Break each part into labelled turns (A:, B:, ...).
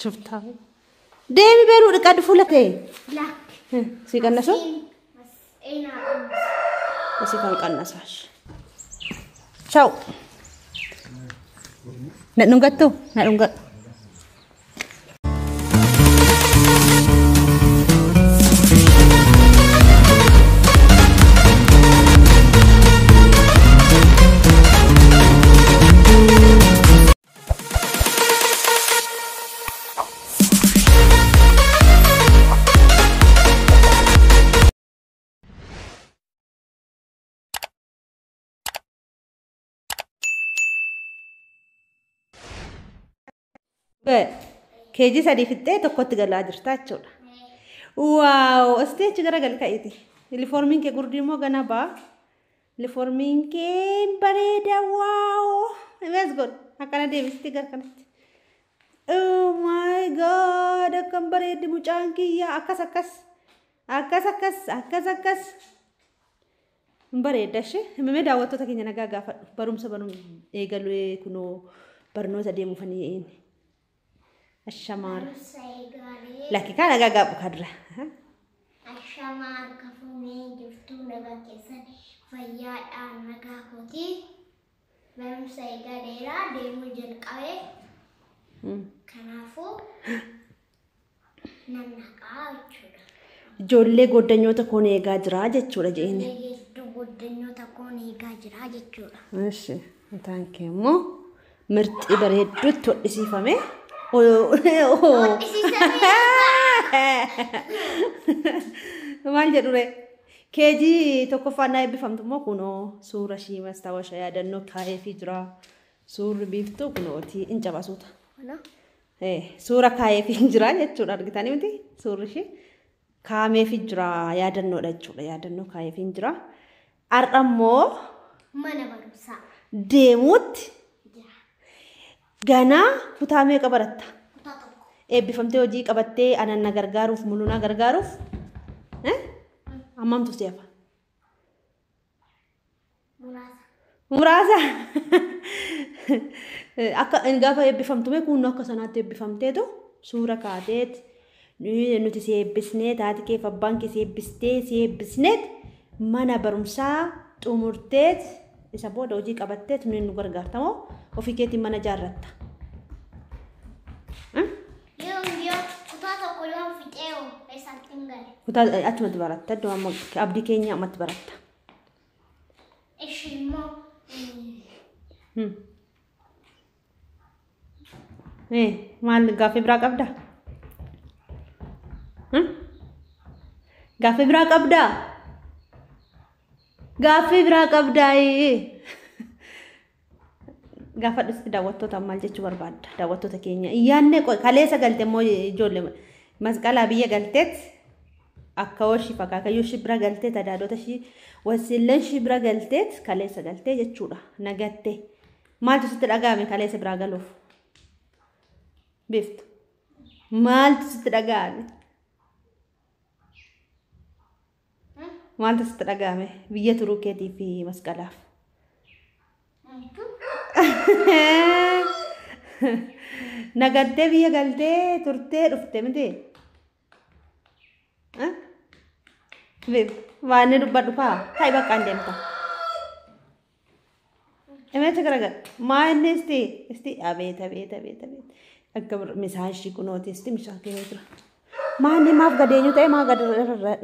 A: Shuftaa. Deemi beeruu dhiqadhu fuula kee.
B: Lakki.
A: Si qannasu?
B: Eenaa qannasa.
A: Si kan qannasaas. Ciao. Na dhungattu? Na dhungadhu. Keejii sadii fixxee tokkotti galaa jirta jechuudha. Wow! Asti achi garagal ka'eeti. Yuunifoormiin kee gurdii immoo gana ba'a. Yuunifoormiin kee bareeda wow! Let's go. Akkana deebisti gara kanatti. Oh my God! Akkam bareeddi mucaan kiyya. Akkas akkas. Akkas akkas. Akkas akkas. Hin bareedda ishee. Himamee daawwattoota keenya nagaa gaafadhu. Barumsa eegalee kunoo barnoota deemuufanii Ashamaara.
B: Barumsa eegalee.
A: Lakki kaan nagaa gaafadhu kaa dura.
B: Ashamaa harka fuunee jirtu nagaa keessan fayyaadhaan nagaa kooti. Barumsa eegaleera deemuu jalqabe. Kanaafuu nan naqaa jechuudha.
A: Ijoollee goddanyoota koon eegaa jira jechuudha jeeni.
B: Ijoollee goddanyoota koon eegaa jira jechuudha.
A: Ishi mataan kee immoo mirxii bareedduutti hodhisiifame. Maal jedhu ree? Keejii tokkoffaan naa eebbifamtu immoo kunoo suura ishii mastaawasha yaadannoo kaa'eefii jira. Suurri biiftuu kunooti hin cabasuuta. Suura kaa'eefii jira jechuudha argitanii miti suurri ishii kaameefii jira yaadannoodha jechuudha yaadannoo kaa'eefii jira. Har'a immoo
B: Mana barumsaa
A: deemuutti
B: jira.
A: ganaa kutaa meeqa baratta?
B: Kutaa tokko.
A: Eebbifamtee hojii qabattee anan na gargaaruuf muluu na gargaaruuf hammamtu si hafa?
B: Muraasa.
A: Muraasa. Akka gaafa eebbifamtu mee kunnoo akka sanaatti eebbifamteetu suura kaateet nuti si eebbisnee taati keef abbaan kee si eebbistee si eebbisneet mana barumsaa xumurteet isa booda hojii qabatteet nuyi nu gargaartamoo ofii keetiin mana ijaarratta.
B: Yoo yoo kutaa tokko yoo fixee hoo eessatti hin gale?
A: Kutaa achumatti baratta iddoo amma abdii keenya ammatti baratta.
B: Ishii immoo
A: Maal gaaffii biraa qabdaa? Gaaffii biraa qabdaa? Gaaffii biraa qabdaa? Gaafadhu sitti daawwattoota maal jechuu barbaadda? Daawwattoota keenya iyyaannee kaleessa galte immoo ijoollee masqalaa biyya galteet akka hoshii akaakayyuu ishii bira galtee tadaadota ishii wasiilleen ishii bira galteet kaleessa galtee jechuudha nagatte. Maaltu sitti dhaga'ame kaleessa biraa galuuf? Biiftu. Maaltu sitti dhaga'ame? Maaltu sitti dhaga'ame biyya turuu keetii fi masqalaaf? Nagattee biyya galtee turtee dhufte miti? Waan inni dubbadhu faa ta'i bakka hin deemta. Emeecha garagar maa inni isti isti abeet abeet abeet abeet akka misaan ishii kunooti isti misaan kee jira. Maa inni maaf gadeenyu ta'e maa gad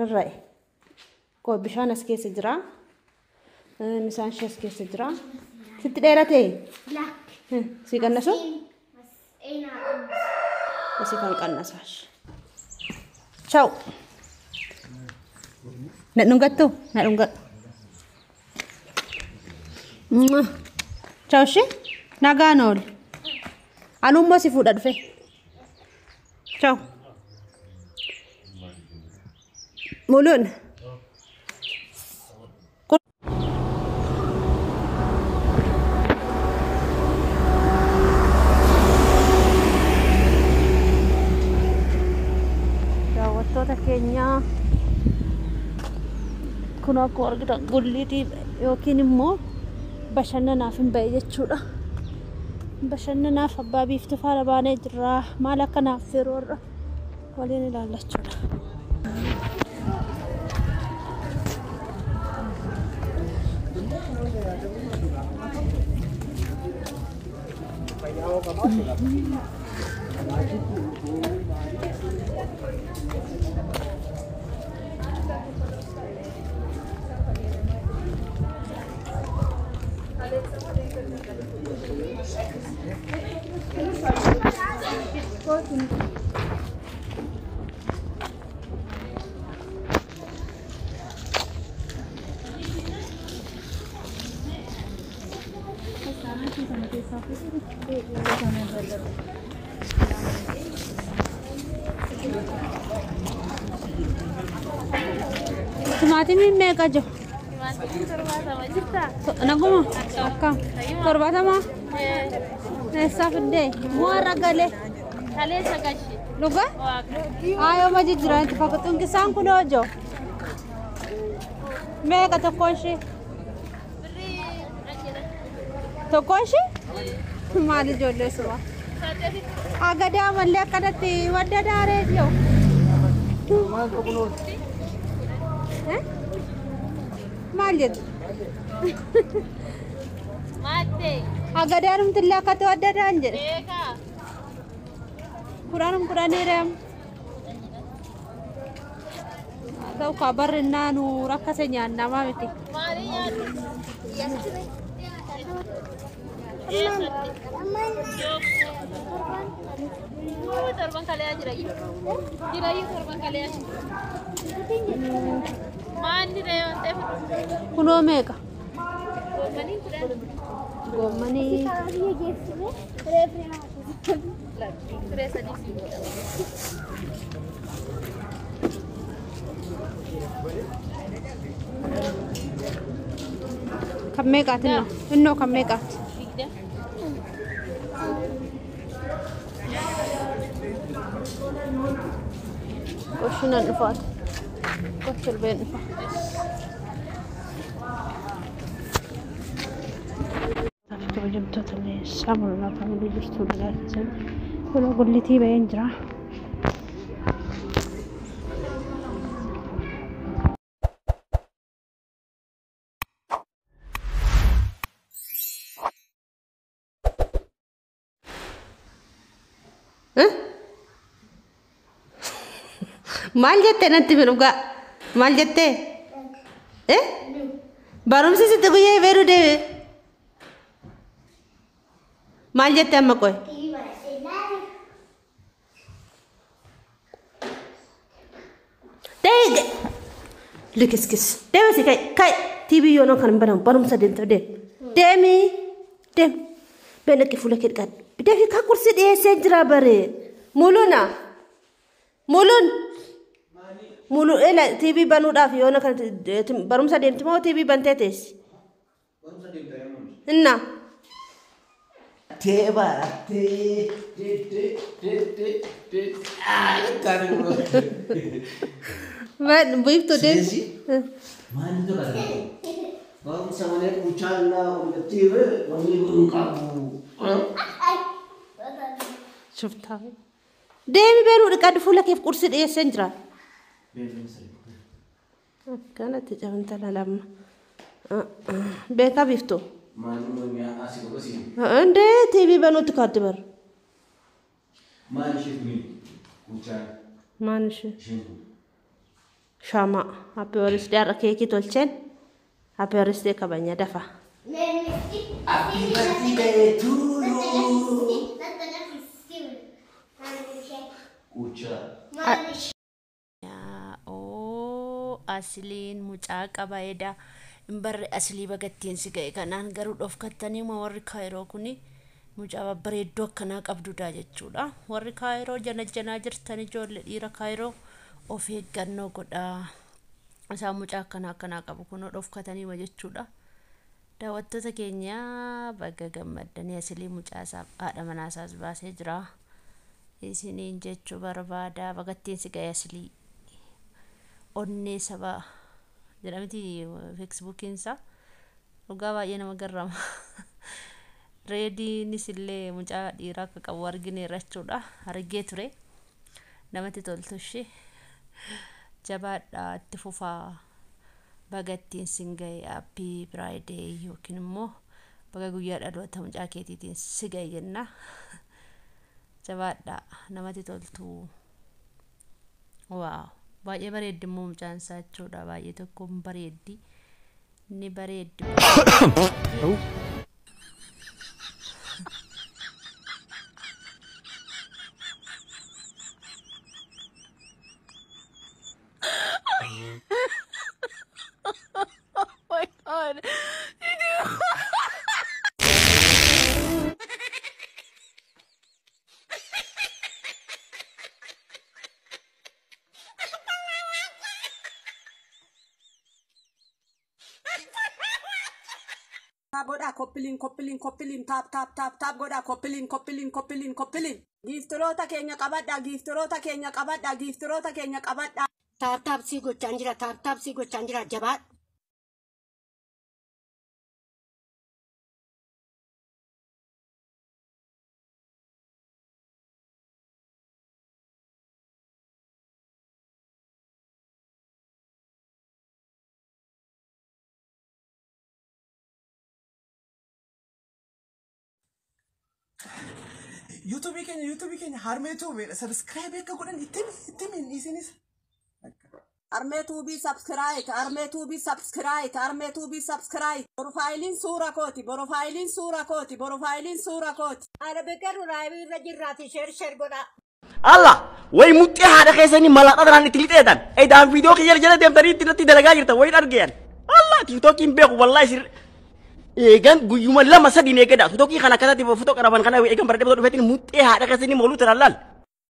A: rarra'e? Koo bishaan as keessa jira. Misaan ishee as keessa jira. Sitti dheerate?
B: Lakki.
A: Si qannasu?
B: Eenaa qannasa.
A: Si kan qannasaas. Ciao. Na dhungattu? Na dhungadhu. Ciao ishee. Nagaan ooli. Anummoo si fuudha dhufe. Ciao. Muluun. Daawwattoota keenyaa kun akkuma argitan gulliitii yookiin immoo bashannanaaf hin ba'e jechuudha. Bashannanaaf abbaa biiftuu faana baanee jirra. Maal akka naaf yeroo irra waliin ilaallachuudha. Timaatimiin meeqa jiru? Naguma akkam 70 eessaa fiddee moo har'a galee? Dhugaa? Ayoo ma jijjiiraan itti fakkaatu xunqisaan kun hoo jiru? Meeqa tokkoon ishee? Tokkoon ishee? Maal ijoollee suba? Agadaa mallee akkanatti wadda daaree jiru. Maal jettu? Agadaanumti illee akkatti wadda daan jedhe. Kudhanum kudhaniireem. Ta'u kaa barri naanu rakkase nyaannamaa miti. Kunoo meeqa? Goommanii kan meeqaati innoo? Innoo kan meeqaati? Qoshinan dhufaati. Qoshilbeen dhufa. Kabajamtoota leensaa mul'ataa familii jirtu ilaalchisan yeroo gullitii ba'een jira. Maal jettee natti himi dhugaa? Maal jettee? Barumsi sitti guyyaa beeruu deeme. Maal jettee amma qoy? Deege! Likiskis. Deeme si kai kai TV yoonoo kan hin banamu barumsa deemta deem. Deemi deem. Beenaqi fuula kee dhiqadhu. Deefi kaa kursii dhiyeessee jira bare. Muluna. Mulun. Mulu ela TV banuudhaaf yoona kan barumsa deemti moo TV bantee teessi? Inna.
C: Tee barattee de de de de de
A: Biiftuu deemti.
C: ስለዚህ ማንም barumsa malee quchaannaa ol wanni hin qabu.
A: Shuftaa. Deemi beeruu dhiqadhu fuula keef qursii dhiyeessee jira. Akkanatti cabintala lama. Beekaa biiftuu. Indee TV banuutti kaatti bar.
C: Maal ishee kuni quchaan
A: Maal ishee?
C: Isheen kun.
A: Shaamaa. Happy birthday har'a keekii tolcheen. Happy birthday kabajna dafa.
C: Happy birthday to you. Quchaa.
D: Oo asliin mucaa qaba eda hin barre aslii bagattiin si ga'e kanaan garuu dhofkattanii ma warri kaayiroo kuni mucaa babbareedduu akkanaa qabduudha jechuudha. Warri kaayiroo jana janaa jirtan ijoollee dhiira kaayiroo of eeggannoo godhaa. Isaan mucaa akkanaa akkanaa qabu kunoo dhofkatanii ma jechuudha. Daawwattoota keenya baga gammaddanii aslii mucaa isaaf haadha manaa isaas baasee jira. Isiniin jechuu barbaada bagattiin si ga'e aslii. Onnee saba jedhamti feesbuukiin isaa dhugaa baay'ee nama garrama. Reediinis illee mucaa dhiiraa akka qabu argineerra jechuudha. Argee ture. Namatti toltu ishee. Jabaadhaa, itti fufaa. Baga ittiin sin ga'e, happy birthday yookiin immoo baga guyyaa dhaloota mucaa keetiitiin si ga'e jenna. Jabaadhaa, namatti toltu. Wow, baay'ee bareeddi immoo mucaan isaa jechuudha. Baay'ee tokko bareeddi. Ni bareeddi.
E: My God.
F: Godhaa copy link, copy link, copy link, tap tap tap tap godhaa, copy link, copy link, copy link, copy link. Giiftiroota keenya qabadhaa, giiftiroota keenya qabadhaa, giiftiroota keenya qabadhaa.
G: Tap tap sii gochaan jira, tap tap sii gochaan jira, jabaadhu.
H: YouTubeii keenya Harmee Tubeedha. Subscribe akka godhan itti himi isinis.
F: Harmee Tubeii subscribe, Harmee Tubeii subscribe, Harmee Tubeii subscribe. Profileiin suura kooti, profileiin suura kooti, profileiin suura kooti.
G: Ana beekaru liveii irra jirraati, share share godhaa.
C: Allah way muxxee haadha keessanii malaaxa tanaan itti lixeetan. Edaan viidiyoo kiyya jala deemtanii itti irratti dalagaa jirtan wayin argeen. Allah, TikTokiin beeku wallahi sir. Eegan guyyuma 2 3 eegada. TikTokii kana akkasatti fotoo qaraban kana eegan baradhee dhufeetiin muxxee haadha keessanii mooluu tanaan laal.